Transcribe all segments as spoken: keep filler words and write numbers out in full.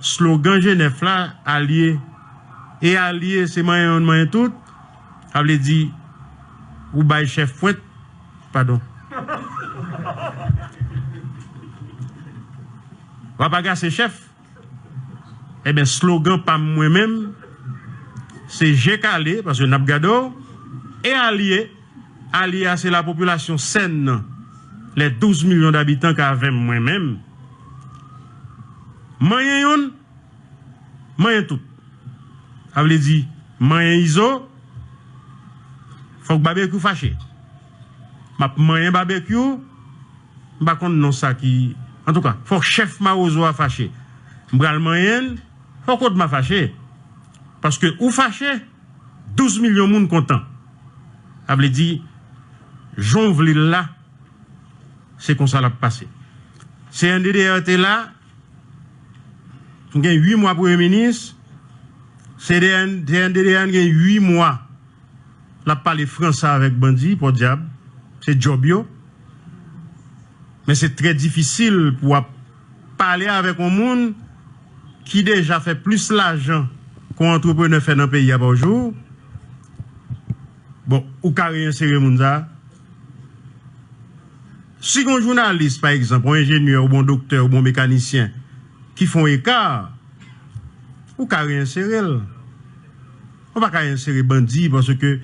Slogan G nèf la, alye. E alye, se manyen youn, manyen tout. Sa vle di, ou bay chèf pwent, padon. W ap agase chèf. Ebyen, slogan pa m mwen menm, se je kale, paske n ap gade w, e alye. Alye a, se lapopilasyon sèn nan, les douze millions d'habitants k avè m mwen menm. Manyen youn, manyen tout. Sa vle di, manyen Izo, fòk Babekyou fache. M ap manyen Babekyou, m pa konn non sa ki, antouka, fòk chèf Mawozo a fache. M pral manyen l, fòk Odma fache. Paske ou fache, douz milyon moun kontan. Sa vle di, jan w vle l la, se konsa l ap pase. C N D D R te la, m gen uit mwa premye minis, C N D D R gen uit mwa l ap pale franse avèk bandi, pòdyab, se djòb yo. Men se trè difisil pou w ap pale avèk yon moun ki deja fè plis lajan ke yon antreprenè fè nan peyi a pa jou. Bon, ou ka reyensere moun sa a. Si gen yon jounalis, pa egzanp, yon enjenyè, oubyen yon doktè, oubyen yon mekanisyen ki fè yon eka, ou ka reyensere l. Ou pa ka reyensere bandi paske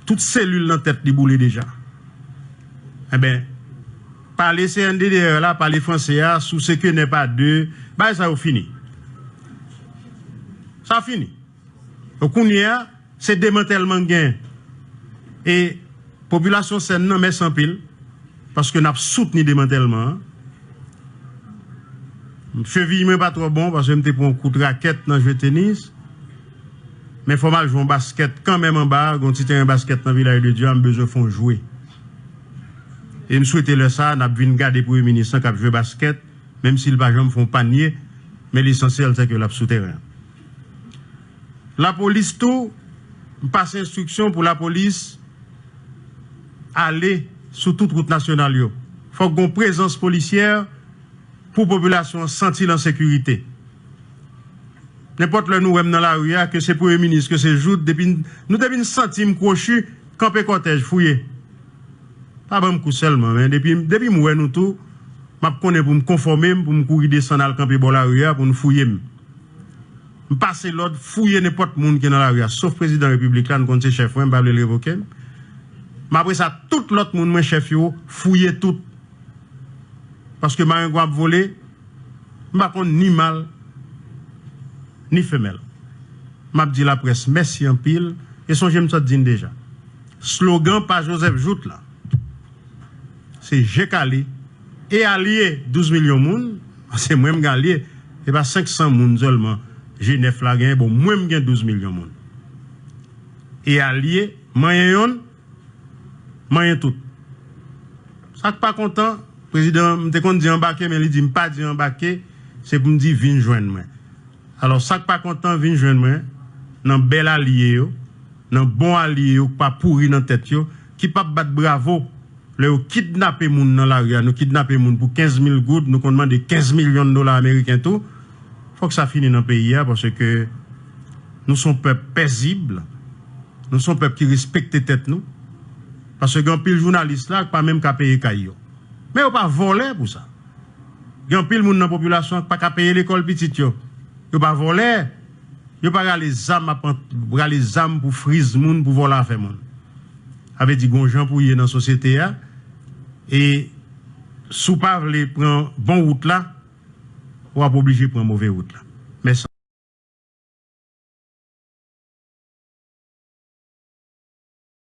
tout selil nan tèt li boule deja. Enben, pale C N D D R la, pale franse a, sou se ke nè pa de, bagay sa yo fini. Sa fini. Donk, kounye a, se demantèlman k gen. E popilasyon sèn nan, mèsi anpil, paske n ap soutni demantèlman an. Cheviy mwen pa twò bon, paske m te pran yon kout rakèt nan jwe tenis. Men fò m al jwe yon baskèt kanmenm anba a, gen yon ti teren baskèt nan Vilaj de Dye a, m bezwen fè yon jwe. E m swete lè sa a, n ap vin gade premye minis lan k ap jwe baskèt, menm si l pa janm fè yon panye, men lesansyèl se ke l ap sou teren an. Lapolis tou, m pase enstriksyon pou lapolis ale sou tout wout nasyonal yo. Fòk gen yon prezans polisyè pou popilasyon an santi l an sekirite. Nenpòt lè nou wè m nan lari a, ke se premye minis, ke se Jouthe, depi n, nou depi n santi m kwochi, kanpe kòtèj, fouye. Pa ban m kou sèlman, men depi, depi m wè nou tou, m ap konnen pou m konfòme m, pou m kouri desann al kanpe bò lari a, pou n fouye m. M pase lòd fouye nenpòt moun ki nan lari a, sof prezidan repiblik la, nou konn se chèf mwen, m pa vle l revoke m. Men apre sa, tout lòt moun mwen chèf yo, fouye tout. Paske marengwen ap vole, m pa konn ni mal, ni femèl. M ap di laprès mèsi anpil, e sonje m sot di n deja. Slogan pa Joseph Jouthe la, se je kale e alye douz milyon moun, se mwen m gen alye, se pa senk san moun sèlman G nèf la genyen, bon, mwen m gen douz milyon moun. E alye, manyen yonn, manyen tout. Sa k pa kontan, prezidan, m te konn di anbake, men li di m pa di anbake, se pou m di vin jwenn mwen. Alò, sa k pa kontan, vin jwenn mwen, nan bèl alye yo, nan bon alye yo, k pa pouri nan tèt yo, ki p ap bat bravo lè yo kidnape moun nan lari a. Nou kidnape moun pou kenz mil goud, nou konn mande kenz milyon dola ameriken tou. Fòk sa fini nan peyi a, paske nou se yon pèp pezib, nou se yon pèp ki respekte tèt nou. Paske gen anpil jounalis la k pa menm ka peye kay yo. Men yo pa vòlè pou sa. Gen anpil moun nan popilasyon an k pa ka peye lekòl pitit yo. Yo pa vòlè. Yo pa rale zam ap ant-, rale zam pou friz moun, pou vòlè afè moun. Sa vle di gon jan pou ye nan sosyete a. E si w pa vle pran bon wout la, w ap oblije pran move wout la.